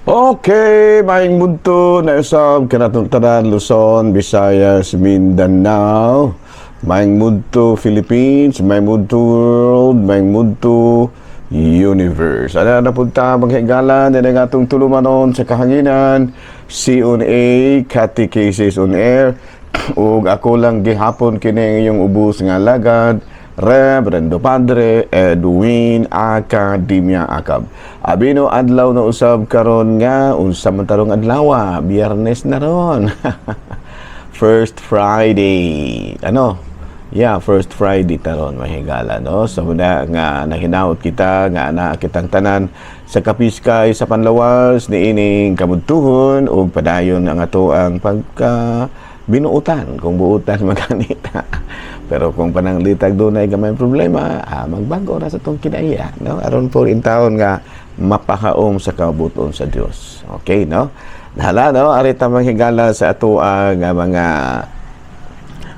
Okay, maayong budto na usab kanatong tanan, Luzon, Visayas, Mindanao. Maayong budto, Philippines, maayong budto, world, maayong budto, universe. Ana na punta mga higala din ang atong tulumanon sa kahanginan, C on A, Catechesis on Air. Ug ako lang gihapon kini ang iyong ubos nga alagad, Reverendo Padre Edwin Academia Acab. Abino adlaw na usab karon nga unsa man tarong adlaw, Biyernes na ron. First Friday. Ano? Yeah, first Friday taron, mahigala, no? So na nga nahinaot kita nga ana kitang tanan sa kapiskay sa panlawas niining kabudtuhon ug padayon ang ato ang pagka binuutan kung buutan maganita. Pero kung pananglitag dunay gamay problema, magbago ra sa atong kinaiya, no? Aron po in taon nga mapahaom sa kabuton sa Dios. Okay, no? Hala, no? Ari ta, mga higala, sa ato ang mga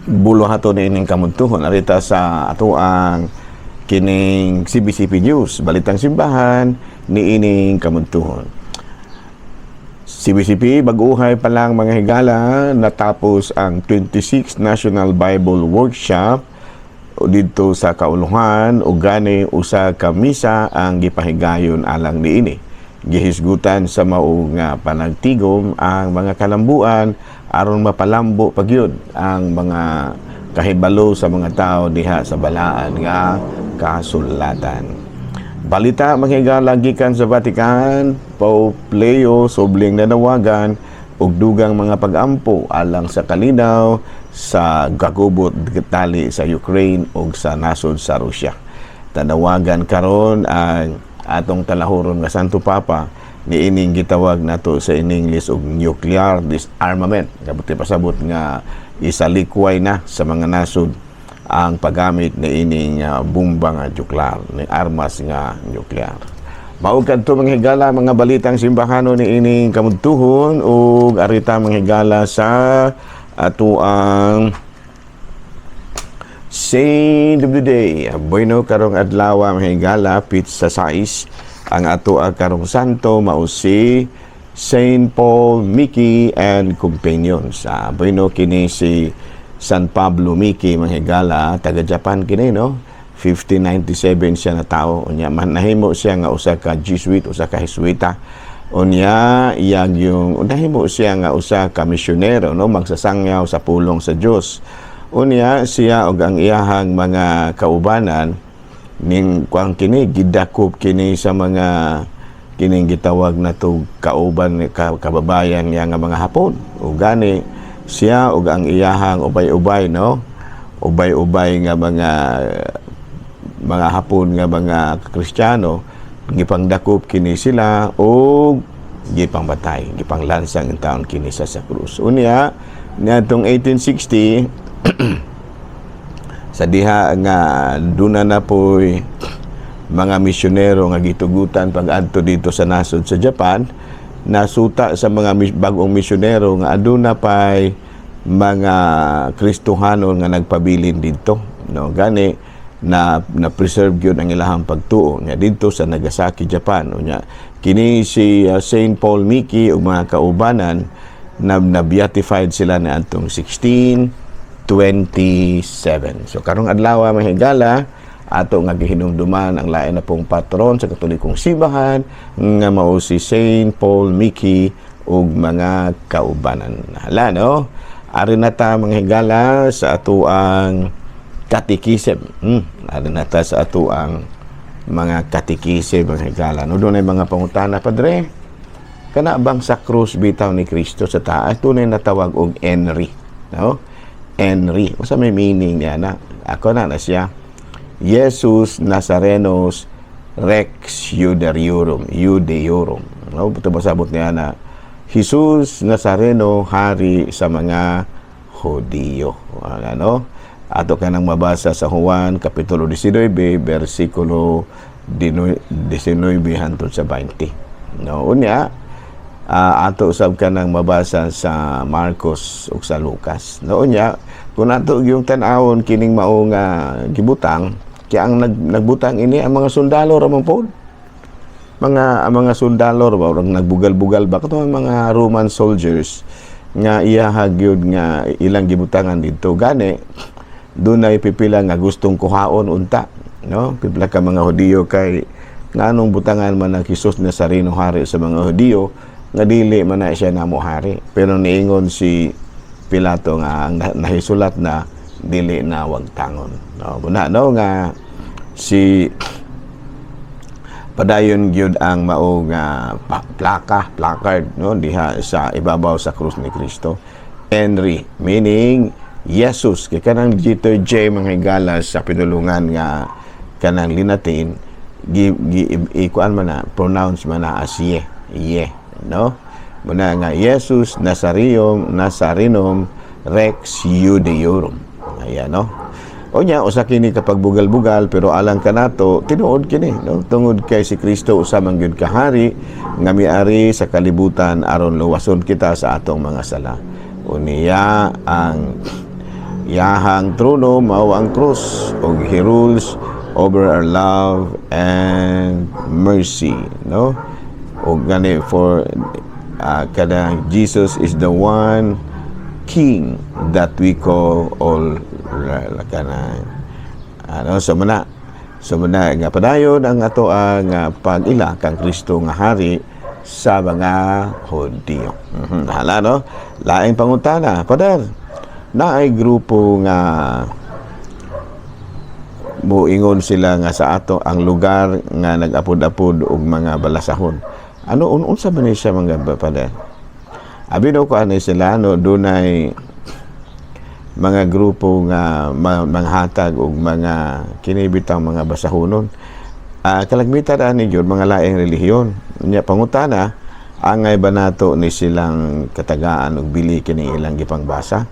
buluhaton niining kamuntuhon. Arita sa ato ang kining CBCP News, Balitang Simbahan niining kamuntuhon. CBCP, bag-uhay pa lang, mga higala, natapos ang 26th National Bible Workshop didto sa Kauluhan ug gani usa ka misa ang gipahigayon alang niini. Gihisgutan sa mao nga panagtigom ang mga kalambuan aron mapalambo pagyud ang mga kahibalo sa mga tao diha sa balaan nga kasulatan. Balita, mga higala, gikan sa Vatican, Pope Leo subling nanawagan og dugang mga pagampo alang sa kalinaw sa gagubot tali sa Ukraine ug sa nasod sa Russia. Tanawagan karon ang atong talahuron nga Santo Papa niining gitawag nato sa in English og nuclear disarmament. Kabuti pasabot nga isalikway na sa mga nasod ang paggamit ni ining bomba nga nuklear, ni armas nga nuklear. Mao kadto, mga higala, mga balitang simbahano ni ining kamudtuhon ug arita, mga higala, sa atuang Saint of the Day. Bueno, karong adlaw, mga higala, petsa 6, ang ato karong santo mao si Saint Paul Miki and Companions. Bueno, kini si San Pablo Miki, mga higala, taga Japan kini, no? 1597 siya na tao. Unya man nahimo siya nga usa ka Jesuit, usa ka Jesuita. Unya iyang yung nahimo siya nga usa ka misyonero, no, magsasangyaw sa pulong sa Dios. Unya siya og ang iyahang mga kaubanan ning kuang kini gidakop kini sa mga kining gitawag na to kauban kababayan niya nga mga Hapon. Ug gani siya ug ang iyahang ubay-ubay, no, ubay-ubay nga mga Hapon nga mga Kristiyano, gipangdakop kini sila og gipangbatay, gipanglansang in taon kini sa krus. Unya niadtong 1860, sa diha nga duna na po'y mga misyonero nga gitugutan pag-adto dito sa nasod sa Japan, nasuta sa mga bagong misyonero nga aduna pay mga Kristohanon nga nagpabilin didto, no? Gani na na preserve gyud ang ilahang pagtuo nga didto sa Nagasaki, Japan. Unya kini si Saint Paul Miki ug mga kaubanan na beatified sila na atong 1627. So karong adlaw, mga higala, ato nga gihinumduman ang lain na pong patron sa Katolikong Simbahan nga mao si Saint Paul Miki ug mga kaubanan. Hala, no? Ari na ta, mga higala, sa atuang katikisem. Ari na ta sa atuang mga katikisem, mga higala. No, dunay mga pangutana, "Padre, kana bang sa krus bitaw ni Kristo sa taas tunay natawag og Henry?" No? Henry. Unsa may meaning niya na? Ako na na siya. Jesus Nazarenus Rex Judaeorum. Judaeorum. No? Ito masabot niya na Jesus Nazareno, hari sa mga Hudiyo. Ano? Ato ka nang mabasa sa Juan Kapitulo 19, versikulo 19 hantod sa 20. No, unya, ato usab ka nang mabasa sa Marcos ug sa Lucas. No, unya, kung ato yung tan-awon kining mao nga gibutang, kaya ang nagbutang ini ang mga sundalo ra man pod. Mga ang mga sundalo ba, orang nagbugal-bugal ba kato, mga Roman soldiers nga iyaha gyud nga ilang gibutangan didto. Gani dunay pipila nga gustong kuhaon unta, no, pipila ka mga Hudiyo, kay nganong butangan man ang Jesus Nazareno, hari sa mga Hudiyo, nga dili man na siya namo hari? Pero niingon si Pilato nga ang nahisulat na dili na wagtangon, no? Muna, no, nga si padayon gyud ang mao nga plaka, placard, no, diha sa ibabaw sa krus ni Kristo, Henry, meaning Jesus, kay kanang letter J, mga higala, sa pinulungan nga kanang Linatin, gi, gi ikuan man na, pronounce man na as ye ye, no? Muna nga Jesus Nazarium Nazarenum Rex Judaeorum. Ayan, no? Unya, usa kini kapag bugal-bugal, pero alang kanato tinuod kini, no, tungod kay si Kristo usa man gyud ka hari nga miari sa kalibutan aron luwason kita sa atong mga sala. Unya ang iyahang trono mao ang krus ug he rules over our love and mercy, no? Ug gani for kada Jesus is the one king that we call all kana ano. So muna nga padayon ang ato ang pag-ila kang Kristo nga hari sa mga Hudiyo. Hala, no? Laing pangutana, Pader, naay grupo nga muingon sila nga sa ato ang lugar nga nag-apod-apod og mga balasahon. Ano unsa man ni siya, mga pader? Abi no ko ano sila, no, dunay mga grupo nga manghatag og mga kinibitang mga basahonon. Kalagmitan ani gyud mga laing relihiyon. Nya pangutana, angay ba nato ni silang katagaan og bili kini ilang gipangbasa?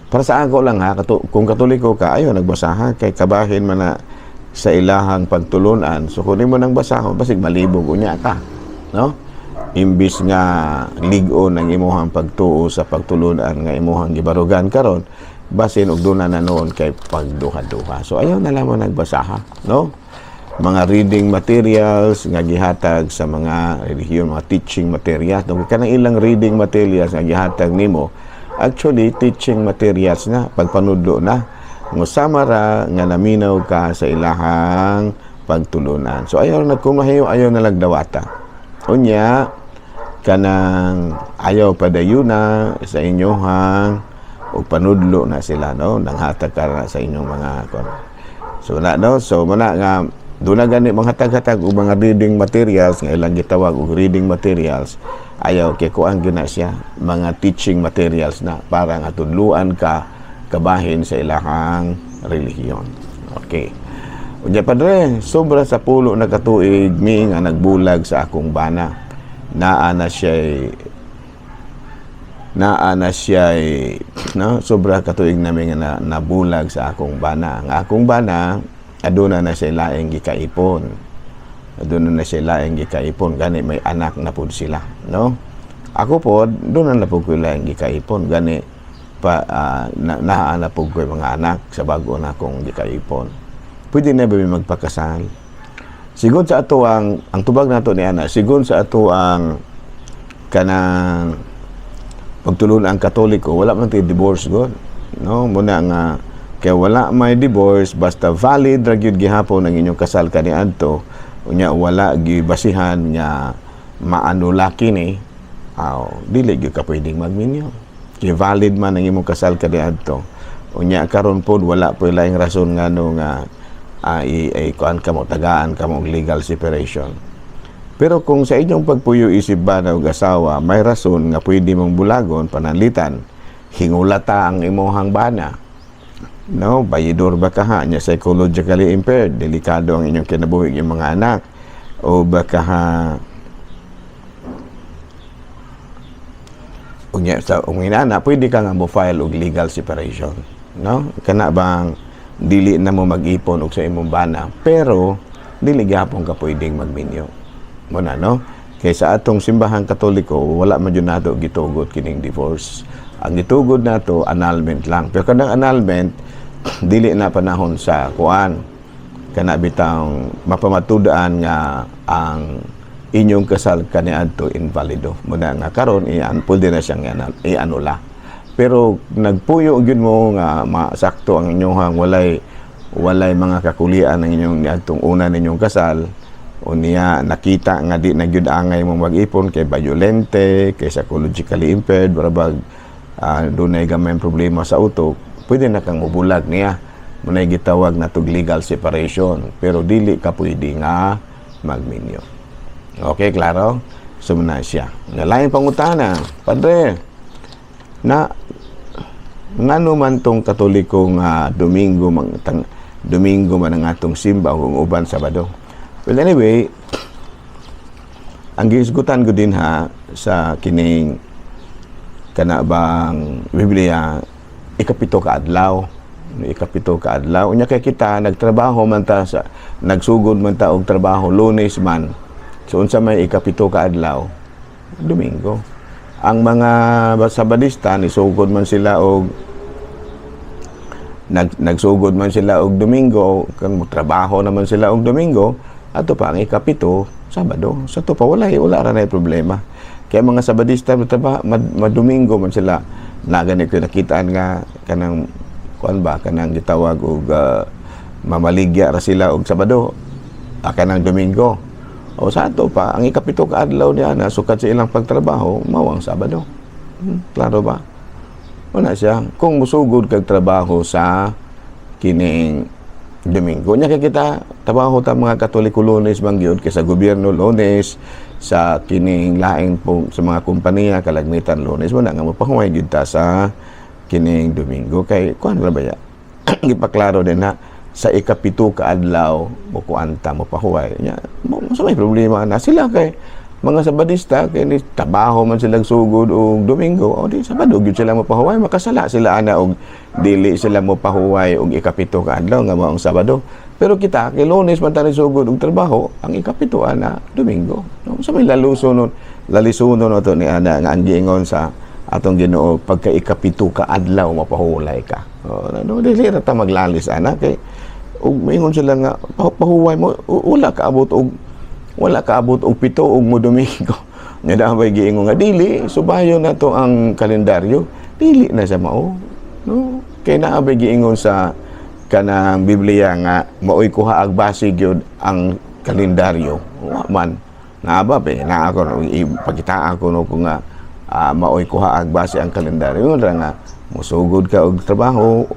Para sa ako lang ha, kung Katoliko ka, ayo nagbasa ha, kay kabahin man na sa ilahang pagtulunan. So kung mo nang basahon, basig malibog unya ka, no? Imbis nga lig-on ang imuhang pagtuo sa pagtulunan nga imuhang gibarugan karon, basin og duna na noon kay pagduha-duha. So ayaw na lang mo nagbasa ha, no? Mga reading materials nga gihatag sa mga relihiyon, mga teaching materials. No, kanang ilang reading materials nga gihatag nimo, actually teaching materials na, pagpanudlo na. Ngusama ra nga naminaw ka sa ilahang pagtulunan. So ayaw na kumahiyo, ayaw na lagdawata. Unya, kanang ayaw padayuna sa inyohang og panudlo na sila, no, nanghatag ka na sa inyong mga kon. So na, no, so muna nga doon na gani mga hatag-hatag og mga reading materials nga ilang gitawag og reading materials, ayaw, kay kuan gyud na siya, mga teaching materials na para nga tudluan ka kabahin sa ilahang relihiyon. Okay. Unya, Padre, sobra sa 10 na katuig mi nga nagbulag sa akong bana. Naa na siya, no, sobra katuig nami nga nabulag sa akong bana. Ang akong bana aduna na siya laing gikaipon. Aduna na siya laing gikaipon, gani may anak na pud sila, no? Ako pod duna na pud ko laing gikaipon, gani pa naa na pud ko mga anak sa bago na akong gikaipon. Pwede na ba mi magpakasal? Sigon sa ato ang tubag nato ni ana, sigon sa ato ang kanang pagtulon ang Katoliko, wala man tay divorce god, no? Muna nga kay wala may divorce basta valid ra gyud gihapon ang inyong kasal kaniadto, unya wala gibasihan nga maanula kini, aw dili gyud ka pwedeng magminyo kay valid man ang imong kasal kaniadto. Unya karon pod wala po laing rason ngano nga i kuan ka mo, tagaan ka mo og legal separation. Pero kung sa inyong pagpuyo isip bana og asawa, may rason nga pwede mong bulagon, pananlitan, hingulata ang imuhang bana. No, bayidor ba ka ha, nya psychologically impaired, delikado ang inyong kinabuhi yung mga anak. O baka ha, unya sa ungina pwede ka nga mo file og legal separation, no? Kana bang dili na mo mag-ipon og sa imong bana, pero dili gihapon ka pwedeng magminyo. Muna, no? Kay sa atong Simbahang Katoliko, wala man jud nato gitugot kining divorce. Ang gitugod nato annulment lang. Pero kanang annulment, dili na panahon sa kuan. Kana bitang mapamatud-an nga ang Inyong kasal kaniadto invalido. Muna nga karon iyan pwede na siyang ianula. Pero nagpuyo gyud mo nga masakto ang inyong walay mga kakulian ang inyong niadtong una ninyong kasal, unya nakita nga di na gyud angay mo mag-ipon kay violente, kay psychologically impaired, barabag dunay gamay problema sa utok, pwede na kang mubulag niya. Munay gitawag na tog legal separation, pero dili ka pwede nga magminyo. Okay, klaro? So na siya. Nalaing pangutana, "Padre, na ngano man tong Katoliko nga Domingo mang tang, Domingo man ang atong simba kung uban Sabado?" Well, anyway, ang gihisgutan ko din ha sa kining kana bang Biblia, ikapito ka adlaw, ikapito ka adlaw. Unya kay kita nagtrabaho man ta sa nagsugod man ta og trabaho Lunes man, so unsa may ikapito ka adlaw? Domingo. Ang mga Sabadista, nisugod man sila og nagsugod man sila og Domingo, kang trabaho naman sila og Domingo, ato pa ang ikapito Sabado. Sa to pa wala wala ra na problema. Kaya mga Sabadista trabaho madomingo man sila na gani ko nakitaan nga kanang kuan ba, kanang gitawag og mamaligya ra sila og Sabado, kanang Domingo. O sa ato pa ang ikapito ka adlaw niya na sukat sa ilang pagtrabaho mao ang Sabado. Klaro ba? Wala siya. Kung musugod kag trabaho sa kining Domingo. Nya kay kita, trabaho ta mga Katoliko Lunes man gyud, kay sa gobyerno Lunes, sa kining laing po, sa mga kompanya kalagmitan Lunes. Wala nga mopahuway gyud ta sa kining Domingo kay kuan ra ba ya? Gipaklaro din na sa ikapito ka adlaw mo kuan ta, mo pahuway. Nya mo sa may problema na sila kay mga Sabadista kay ni trabaho man sila sugod og Domingo, o di Sabado gyud sila mopahuway. Makasala sila ana og dili sila mopahuway og ikapito ka adlaw nga mao ang Sabado. Pero kita kay Lunes man ta sugod og trabaho, ang ikapito ana Domingo, no? Sa may lalusonon, lalisunon ato ni ana nga ang giingon sa atong Ginoo, pagka ikapito ka adlaw mapahuway ka. O, no, dili ra ta maglalis ana kay ug moingon sila nga pahuway mo, wala kaabot og 7 og mo Domingo. Nga dabay giingon nga dili subayon na to ang kalendaryo, dili na siya mao, no? Kay naa bay giingon sa kanang Biblia nga maoy kuha ag base gyud ang kalendaryo? Wa man. Naa ba be naa ako no, ipakita ako no kung nga maoy kuha ag base ang kalendaryo. Ra nga musugod ka og trabaho,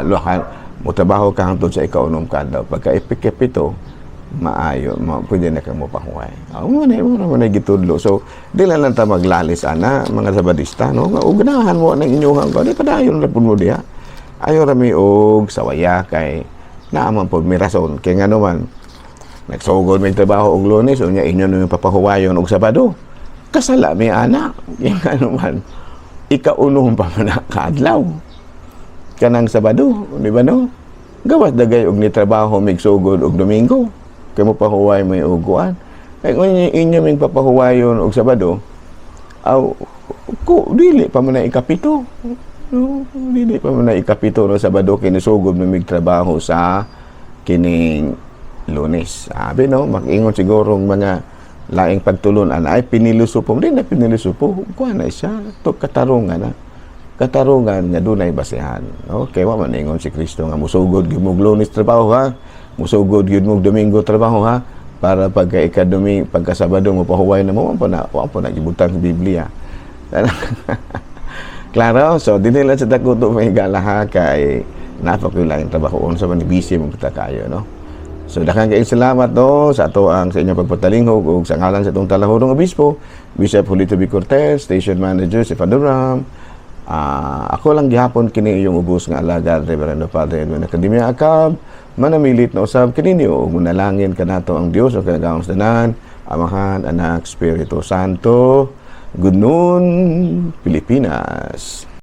luhan mo trabaho ka hangtod sa ikaunom ka adlaw, pagka ipikapito maayo ma, pwede na kang mopahuway. Mo na mo na gitudlo. So di lang lang ta maglalis ana mga Sabadista, no, nga og ganahan mo ng inyuhang ko, di padayon ra pud mo diha. Ayo ra mi og sawaya kay naa man pod mi rason, kay ngano man nagsugod may trabaho og Lunes, unya inyo no papahuwayon og Sabado, kasala mi ana. Kay ngano man ikaunom pa man na kaadlaw kanang Sabado, di ba, no? Gawas dagay og ni trabaho migsugod og Domingo kay mo pahuway mo og kuan. Kay kung inyo ming papahuwayon og Sabado, aw ko dili pa man na ikapito, no? Dili pa man na ikapito no Sabado kay nisugod mo mig trabaho sa kining Lunes. Sabi no, makingon siguro mga laing pagtulunan ay pinilusupo di na pinilusupo kuan na siya to, katarungan na katarungan nga dunay basehan, no? Kay wa man ingon si Kristo nga musugod gyud mo Lunes trabaho ha, musugod gyud mo Domingo trabaho ha, para pagka ikadumi pagka Sabado mo pahuway na mo. Wa pa na gibutang sa Biblia. Klaro? So dinhi lang sa takuto may gala ha, kay napakulaing trabaho unsa man ni busy mo kita kayo, no? So daghang kayong salamat no sa ato ang sa inyong pagpatalinghog ug sa ngalan sa atong talahurong obispo, Bishop Julito B. Cortez, Station Manager si Father Ram. Ako lang gihapon kini iyong ubos nga alagad, Reverendo Padre Edwin Academia Acab, manamilit na usab kininyo ug manalangin kanato ang Dios o kinagahom sa tanan, Amahan, Anak, Espiritu Santo. Good noon, Pilipinas.